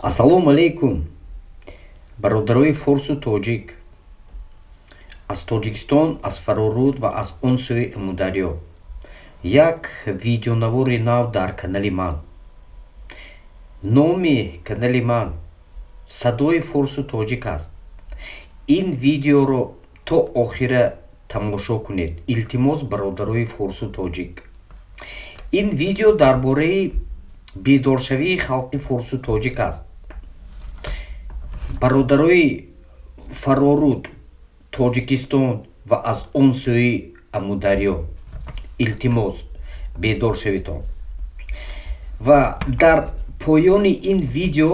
Ассалому алайкум, бародарои форсу тоҷик аз Тоҷикистон, аз Фароруд ва аз он сӯи Амударё. Як видеонавори нав дар канали ман. Номи канали ман «Садои форсу тоҷик» аст. Ин видеоро то охира тамошо кунед, илтимос, бародарои форсу тоҷик. Ин видео дар бораи бедоршавии халқи форсу тоҷик аст. Бародарои Фароруд, Тоҷикистон ва аз он сӯи Амударё, илтимос, бедор шавитон ва дар поёни ин видео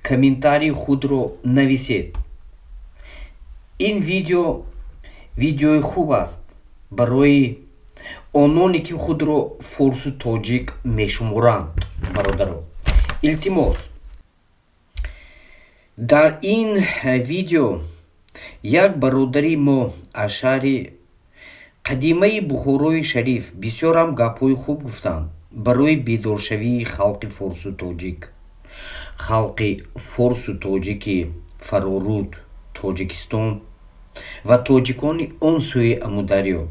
комментарии худро нависед. Ин видео видеои хуб аст барои ононе, ки худро форсу тоҷик мешуморанд. Бародаро, илтимос, дар ин видео як бародари мо аз шаҳри қадимаи Бухорои Шариф бисёрам гапҳои хуб гуфтанд барои бедоршавии халқи форсу тоҷик, халқи форсу тоҷики Фароруд, Тоҷикистон ва тоҷикони он сӯи Амударё.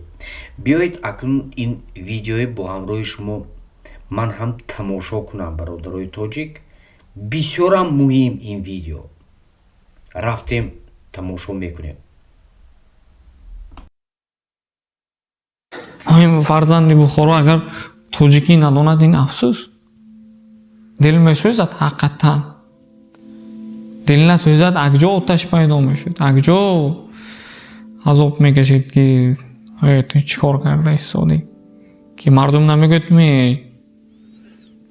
Биёед, акнун ин видеои бо ҳамроҳи шумо ман ҳам тамошо кунам. Бародарои тоҷик, бисёрам муҳим ин видео. Рафтем, тамошо мекунем. Фарзанди Бухоро агар тоҷикӣ надонад, ин афсӯс. Дил месӯзад ҳақиқатан. Дил насӯзад, акҷо оташ пайдо мешуд, акҷо азоб мекашид, ки ту чӣ кор карда истодӣ, ки мардум намегӯяд ме,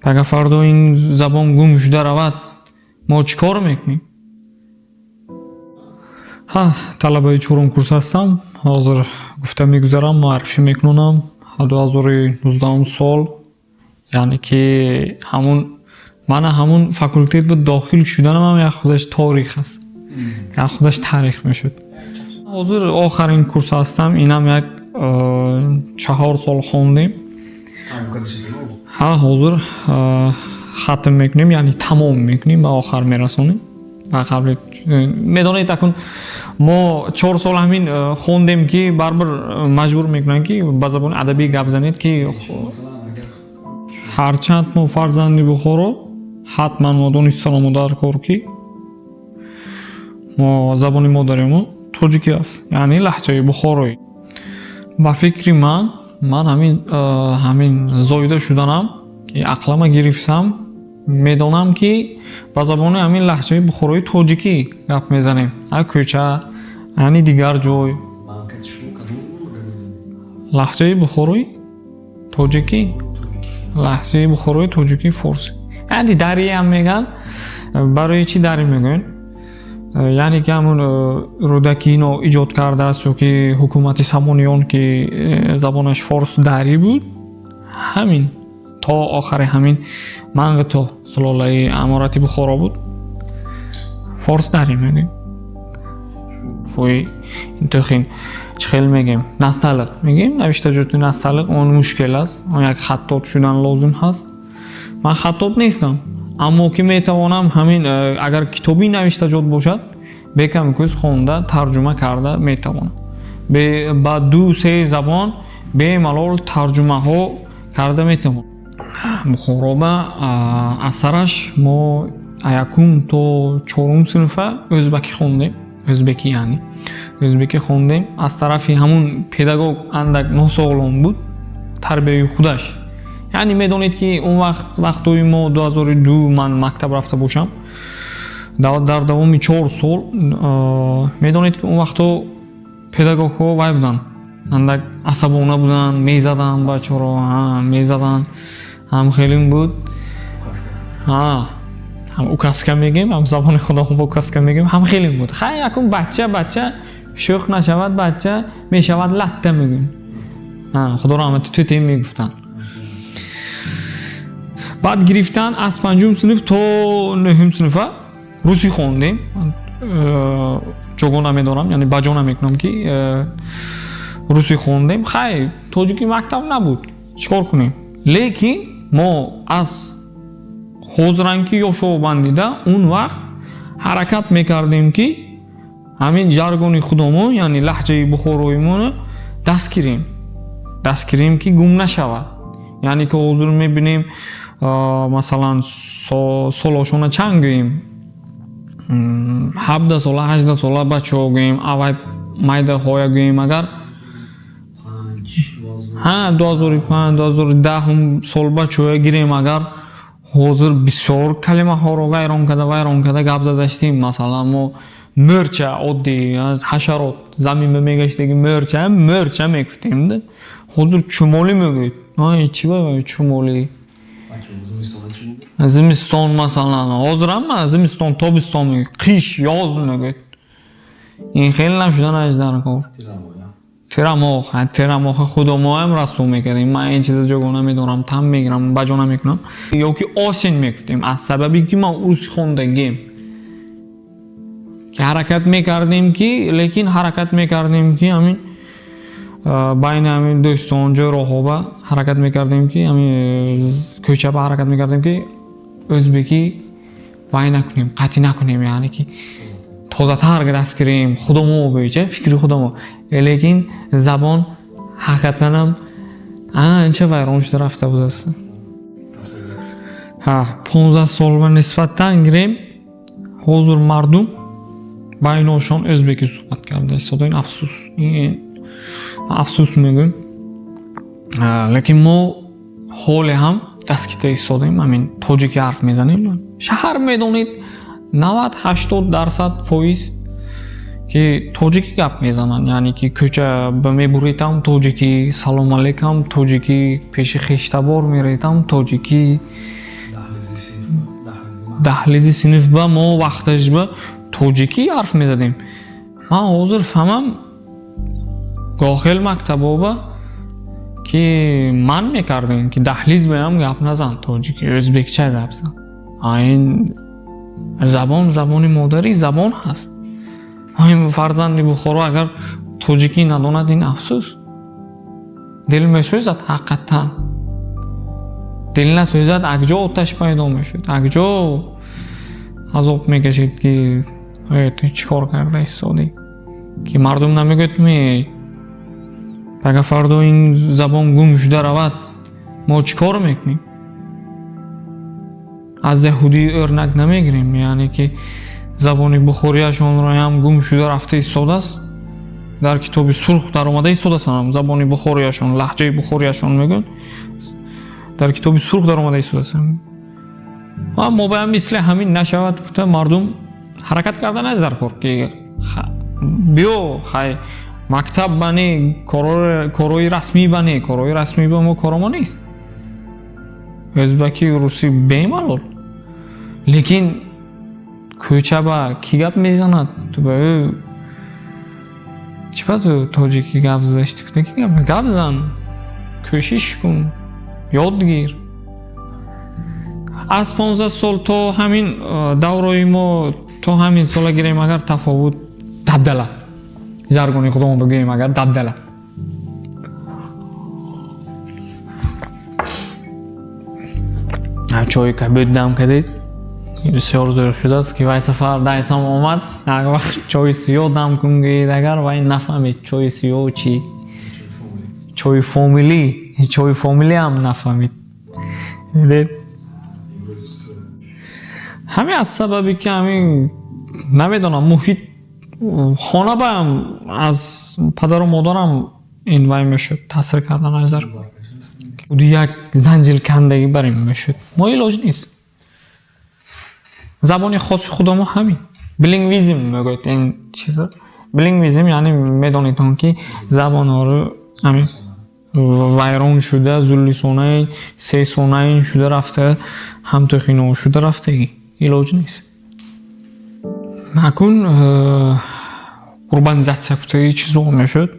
пага фардо ин забон гум шуда равад, мо чӣ кор мекунем? Ҳа, талабаи чорум курс ҳастам. Ҳозир гуфта мегузарам, муаррифӣ мекунонам. 2019 сол, яъне ки ҳамун мана ҳамун факултет буд, дохил шуданам як худаш торих аст, як худаш таърих мешуд. Ҳозир охарин курс ҳастам, инам як 4 сол хондем. Ҳа, ҳозир хатм мекунем, яъне тамом мекунем, ба охар мерасонем. Ба қабли, медонед, акун мо 4 сол ҳамин хондем, ки барбир маҷбур мекунанд, ки ба забони адабӣ гап занед, ки ҳарчанд мо фарзанди Бухоро, ҳатман мо донистан дар кор, ки мо забони модари мо тоҷикӣ аст, яъне лаҳҷаи бухороӣ. Ба фикри ман, ман ҳамин зоида шуданам, ки ақлама гирифтам, медонам, ки ба забони ҳамин лаҳҷаи бухорои тоҷикӣ гап мезанем. Ҳар кӯча, яъне дигар ҷой, лаҳҷаи бухорои тоҷикӣ, лаҳҷаи бухорои тоҷикӣ форсӣ, яъне дариам мегӯянд. Барои чӣ дарӣ мегӯянд? Яъне ки ҳамун Рӯдакӣ ино иҷод кардааст ё ки ҳукумати Самониён, ки забонаш форс дарӣ буд, ҳамин то охари ҳамин Манғито сулолаи аморати Бухоро буд, форс дарӣ мегӯем. Фои интохин чӣ хел мегӯем, насталиқ мегӯем, навиштаҷоти насталиқ, он мушкил аст, он як хаттот шудан лозим ҳаст. Ман хаттот нестам, аммо ки метавонам ҳамин агар китоби навиштаҷот бошад, бекам кӯз хонда, тарҷума карда метавонам. Ба ду се забон бемалол тарҷумаҳо карда метавонам. Бухороба асараш мо якум то чорум синфа ӯзбакӣ хондем, ӯзбекӣ, яъне ӯзбекӣ хондем. Аз тарафи ҳамун педагог андак носоғлом буд тарбияи худаш. Яъне медонед, ки он вақт, вақтҳои мо, 2002 ман мактаб рафта бошам, дар давоми 4 сол, медонед, ки он вақтҳо педагогҳо вай буданд, андак асабона буданд, мезаданд бачаро, мезаданд. Ҳам хелим буд, ҳам указка мегӯем, ҳам забони худамон указка мегӯем, ҳам хелим буд. Хай, якун бача, бача шӯх нашавад, бача мешавад латта мегӯем. Худо раҳмати тӯтем мегуфтанд. Баъд гирифтан, аз панҷум синф то нӯҳум синфа русӣ хондем. Ҷого намедорам, яъне ба ҷо намекунам, ки русӣ хондем. Хай, тоҷикӣ мактаб набуд, чӣ кор кунем? Лекин мо аз Ҳозиран ки ёшобандида, он вақт ҳаракат мекардем, ки ҳамин жаргони худомо, яъне лаҳҷаи бухороимоно даст гирем, ки гум нашавад. Яъне ки ҳозир мебинем, масалан, солошона чанд гӯем, 17 сола, 18 сола бачаҳо гӯем, авай майдаҳоя гӯем, агар ҳа 2005, 2010-ум сол бачаҳоя гирем, агар ҳозир бисёр калимаҳоро вайрон карда гап задаштем. Масалан, мо мӯрча, оддӣ ҳашарот, замин ба мегаштаги мӯрча, мӯрча мегуфтем. Ҳозир чумолӣ мегӯед. Чӣ ба чумолӣ? Зимистон, масалан, ҳозир ҳама зимистон, тобистон мегӯяд, қиш, ёз мегӯяд. Ин хеле нашуданаш дар кор. Тирамоҳ, тирамоҳа худомоам расм мекардем. Ман ин чиза ҷого намедорам, там мегирам, баҷо намекунам. Ё ки осень мегуфтем, аз сабаби ки ман урус хондагим, ки ҳаракат мекардем, ки лекин ҳаракат мекардем, ки ҳамин байни ҳамин дӯстон, ҷойроҳоба ҳаракат мекардем, ки ҳамин кӯчаба ҳаракат мекардем, ки ӯзбекӣ вай накунем, қатъӣ накунем, яъне ки тозатар даст гирем худамо беча фикри худамо. Лекин забон ҳақиқатанам анча вайрон шуда рафта будааст. Ҳа, 15 сол ба нисбаттан гирем, ҳозир мардум байношон ӯзбекӣ суҳбат карда истода. Ин афсӯс, ин афсӯс мегӯем, лекин мо ҳоле ҳам даст гирифта истодаем, ҳамин тоҷикӣ ҳарф мезанем. Шаҳр медонед, 90-80% фоиз ки тоҷикӣ гап мезананд, яъне ки кӯча ба мебуритам, тоҷикӣ салом алейкам, тоҷикӣ пеши хештабор меретам, тоҷикӣ даҳлизи синф ба мо вақташ ба тоҷикӣ ҳарф мезадем. Ман ҳозир фаҳмам, гохел мактабоба ки ман мекардем, ки даҳлиз баям гап назан тоҷикӣ, ӯзбекча гап зан. Ин забон забони модарӣ забон ҳаст. Ин фарзанди Бухоро агар тоҷикӣ надонад, ин афсӯс, дил месӯзад. Ҳақиқатан дил насӯзад, акҷо оташ пайдо мешуд, акҷо азоб мекашид, ки ту чӣ кор карда истодӣ, ки мардум намегӯяд ме, агар фардо ин забон гум шуда равад, мо чӣ кор мекунем? Аз яҳудӣ ӯрнак намегирем, яъне ки забони бухориашонро ҳам гум шуда рафта истодааст, дар китоби сурх даромада истодааст. Забони бухориашон, лаҳҷаи бухориашон мегӯянд, дар китоби сурх даромада истодааст. Мо бояд мисли ҳамин нашавад гуфта, мардум ҳаракат карда нест дар кор, ки биё, хай, мактаб бане, корҳои расмӣ бане, корҳои расмӣ ба мо коромо нест, ӯзбаки, русӣ бемалол, лекин кӯча ба кӣ гап мезанад, ту ба ӯ чӣ ба ту тоҷикӣ гап задашти, ки гап зан, кӯшиш кун, ёд гир. Аз 15 сол то ҳамин даврои мо, то ҳамин сола гирем агар, тафовут дабдала, жаргони худомон бигӯем агар, дабдала. Чойи кабуд дам кардед, бисёр зӯр шудааст, ки вай сафар дайсам омад, як вақт чойи сиёҳ дам кун гӯед агар, вай нафаҳмед чойи сиёҳ чӣ, чойи фомилӣ, чойи фомилӣ ҳам нафаҳмид. Дидед, ҳамин аз сабаби ки ҳамин намедонам, муҳит хона баам аз падару модарам ин вай мешуд, таъсир карданаш дар худи як занҷиркандагӣ бар ин мешуд. Мо илоҷ нест, забони хоси худамо ҳамин билингвизм мегӯяд ин чиза. Билингвизм яъне медонедон, ки забонҳоро ҳамин вайрон шуда, зуллисонаин, сесонаин шуда рафта, ҳамтӯхино шуда рафтагӣ, илоҷ нест. Акун урбанизатсия гуфтаги чизо мешуд,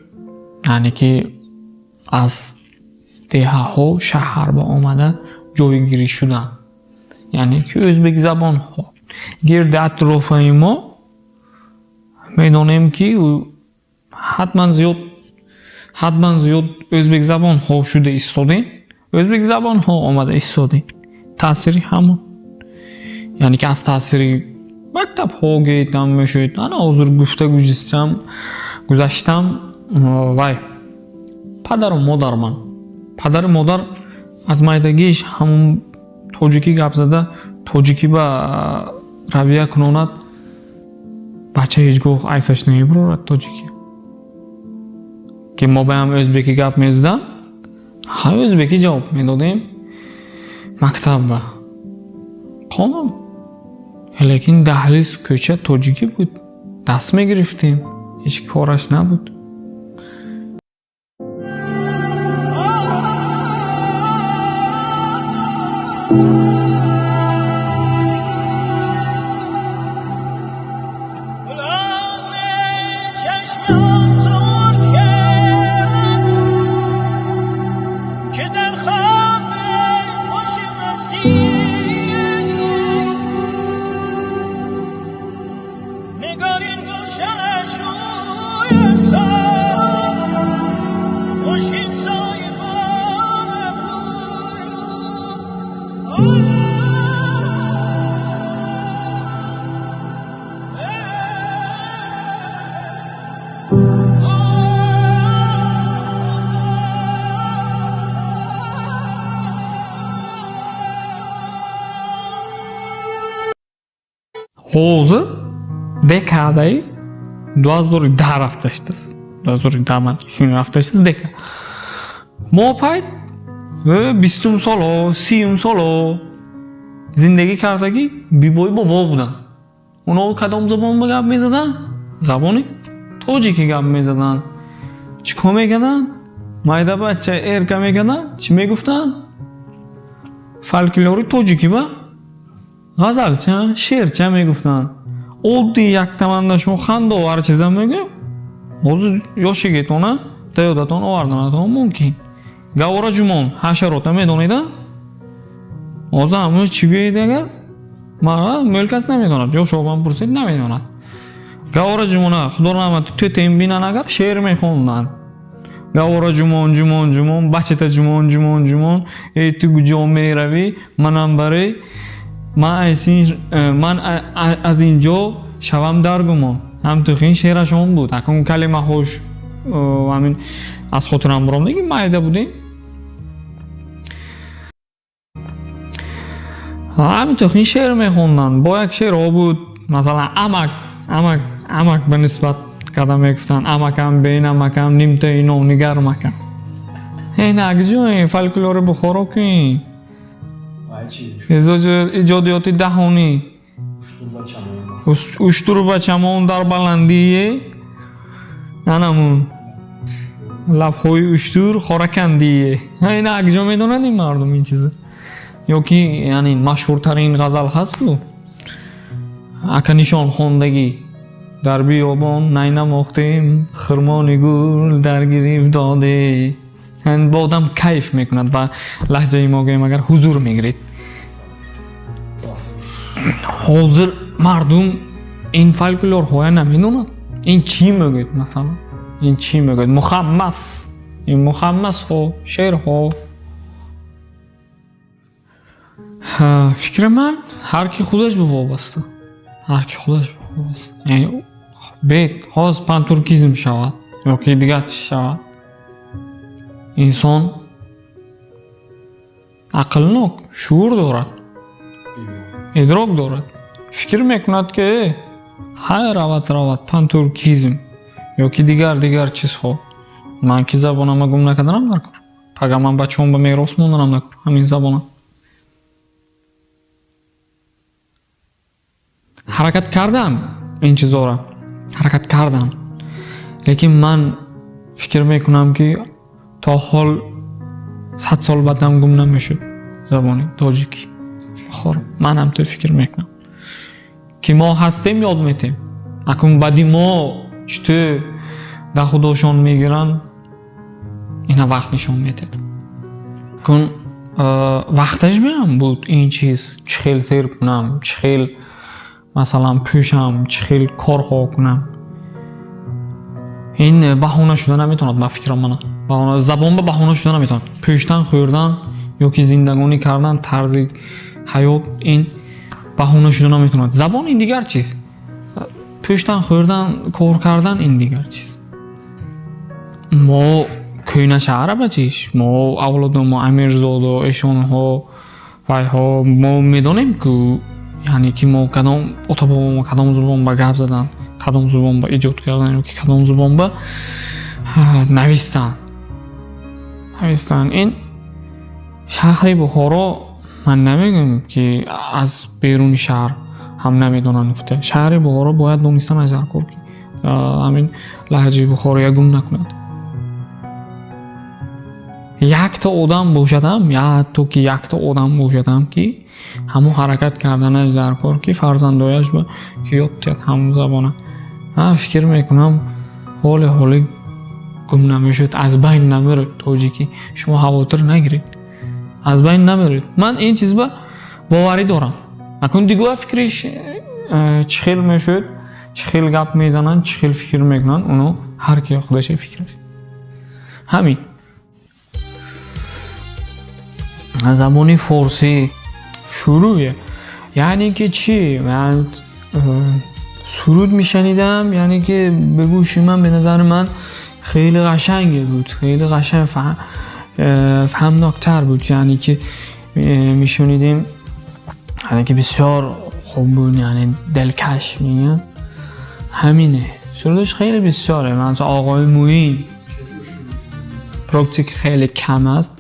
яъне ки аз деҳаҳо шаҳар ба омада ҷойгирӣ шудан, яъне ки ӯзбекзабонҳо гирди атрофаи мо медонем, ки ҳатман зиёд ӯзбекзабонҳо шуда истодем, ӯзбекзабонҳо омада истодем, таъсири ҳамон. Яъне ки аз таъсири мактабҳо гетам мешуд. Ана ҳозир гуфта гузаштам, вай падару модар ман. Падару модар аз майдагиш ҳамун тоҷикӣ гап зада, тоҷикӣ ба равия кунонад, бача ҳеҷ гоҳ айсаш намебурорад тоҷикӣ. Ки мо ба ҳам ӯзбекӣ гап мезадам, ҳа, ӯзбекӣ ҷавоб медодем мактабба. Қонун. Лекин даҳлиз, кӯча тоҷикӣ буд. Даст мегирифтем, ҳеҷ кораш набуд. Ҳозир декадаи 2010 рафта шудааст. 2010 ман исмин рафта шудааст дека. Мо пайт 20 соло, 30 соло зиндагӣ кардагӣ бибои бобо буданд. Онҳо кадом забон ба гап мезаданд? Забони тоҷикӣ гап мезаданд. Чӣ кор мекарданд? Майда бача эрка мекарданд, чӣ мегуфтанд? Фолклори тоҷикӣ ба ғазалча, шеърча мегуфтанд. Оддий яктаманда шумо хандаовар чиза мегӯем. Ҳозир ёшигетона да ёдатон оварданатон мумкин. Гавора Ҷумон ҳашарота медонида? Ҳозир ҳамаи чӣ гӯед агар? Мара мӯлкас намедонад, ёшобам пурсед намедонад. Гавора Ҷумона, Худо раҳмат, тӯтем бинан агар шеър мехонданд. Гавора Ҷумон, Ҷумон, Ҷумон, бачата Ҷумон, Ҷумон, Ҷумон, эй ту куҷо меравӣ, манам барои ман аз ин ҷо шавам дар гумон. Ҳам тухин шеърашон буд. Акун калимаҳош ҳамин аз хотирам баромад, майда будем. Ҳамин тухин шеър мехонданд. Бо як шеърҳо буд, масалан амак, амак, амак ба нисбат карда мегуфтанд. Амакам, бенамакам, нимтаи нони гармакам. Ин акҷои фолклори Бухоро ки иҷодиёти даҳонӣ. Уштуру бачамон дар баландие, анамун лабҳои уштур хоракандие. Ин акҷо медонад ин мардум ин чиза? Ё ки яъне машҳуртарин ғазал ҳаст ку? Ака нишон хондагӣ. Дар биёбон най намохтем, хирмони гул дар гирифт доде. Бо одам кайф мекунад, ба лаҳҷаи мо гӯем агар ҳузур мегиред. Ҳозир мардум ин фолклорҳоя намедонад. Ин чӣ мегӯяд масалан? Ин чӣ мегӯяд? Мухаммас. Ин мухаммасҳо, шеърҳо. Фикри ман ҳар ки худаш ба вобаста. Ҳар ки худаш ба вобаста. Яъне бед ҳоз пантуркизм шавад ё ки дигар чиз шавад. Инсон ақлнок, шуур дорад, идрок дорад. Фикр мекунад ки ҳай равад равад пантуркизм ё ки дигар дигар чизҳо. Ман ки забонама гум накарданам дар кор. Пага ман бачаҳом ба мерос монданам дар кор ҳамин забона. Ҳаракат кардам ин чизҳоро, ҳаракат кардам. Лекин ман фикр мекунам ки то ҳол 100 сол баъдам гум намешуд забони тоҷикӣ. Бухоро. Ман ҳам то фикр мекунам ки мо ҳастем, ёд метем. Акун баъди мо чутӯ дар худошон мегиранд, ина вақт нишон медиҳад. Акун вақташ биам буд ин чиз, чӣ хел сер кунам, чӣ хел масалан пӯшам, чӣ хел корҳо кунам. Ин баҳона шуда наметавонад ба фикрам мана. Забон ба баҳона шуда наметавонад. Пӯштан, хӯрдан ё ки зиндагонӣ кардан, тарзи ҳаёт ин Баҳона шуда наметавонад. Забон ин дигар чиз, пӯштан, хӯрдан, кор кардан ин дигар чиз. Мо кӯна шаҳра ба чиш, мо авлодо, мо амирзодо, эшонҳо, вайҳо, мо медонем, ку, яъне ки мо кадом ота бобомо кадом зубон ба гап задан, кадом зубон ба иҷод кардан ё ки кадом зубон ба навистан. Ин шаҳри Бухоро, ман намегӯям, ки аз беруни шаҳр ҳам намедонанд гуфта. Шаҳри Бухоро бояд донистан аз ҳар кор, ки ҳамин лаҳҷаи бухороя гум накунад. Якта одам бошадам, ҳатто ки якта одам бошадам, ки ҳамон ҳаракат карданаш даркор, ки фарзандояш ба ки ёд диҳад ҳамон забона. Ман фикр мекунам, ҳоле ҳоле гум намешуд, аз байн намерад тоҷикӣ. Шумо ҳавотир нагиред, аз байн намерад. Ман ин чиз ба боварӣ дорам. Акун дигар фикриш чӣ хел мешуд, чӣ хел гап мезананд, чӣ хел фикр мекунанд, оно ҳар ки худаша фикраш. Ҳамин. Забони форсӣ шурӯъе, яъне ки чӣ? Ман суруд мешунидам, яъне ки ба гӯши ман, ба назари ман хеле қашанге буд, хеле қашанг фаҳмноктар буд. Яъне ки мешунидем, яъне ки бисёр хуб буд, яъне дилкаш мегӯям. Ҳамине, сурудаш хеле бисёре. Масалан, Оғои Муин практик хеле кам аст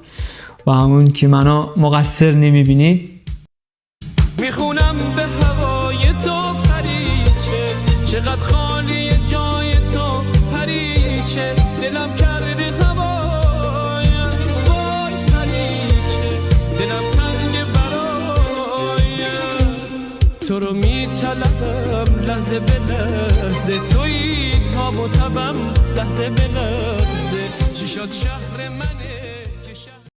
ва ҳамун ки мано муқассир намебинед. میخونم به هوای تو پریچه، چقدر خالی جای تو پریچه، دلم کرده هوای، وای پریچه، دلم تنگ برای تو رو میطلبم لحظه به لحظه، تویی تاب و تبم لحظه به لحظه، چی شد شهر منه.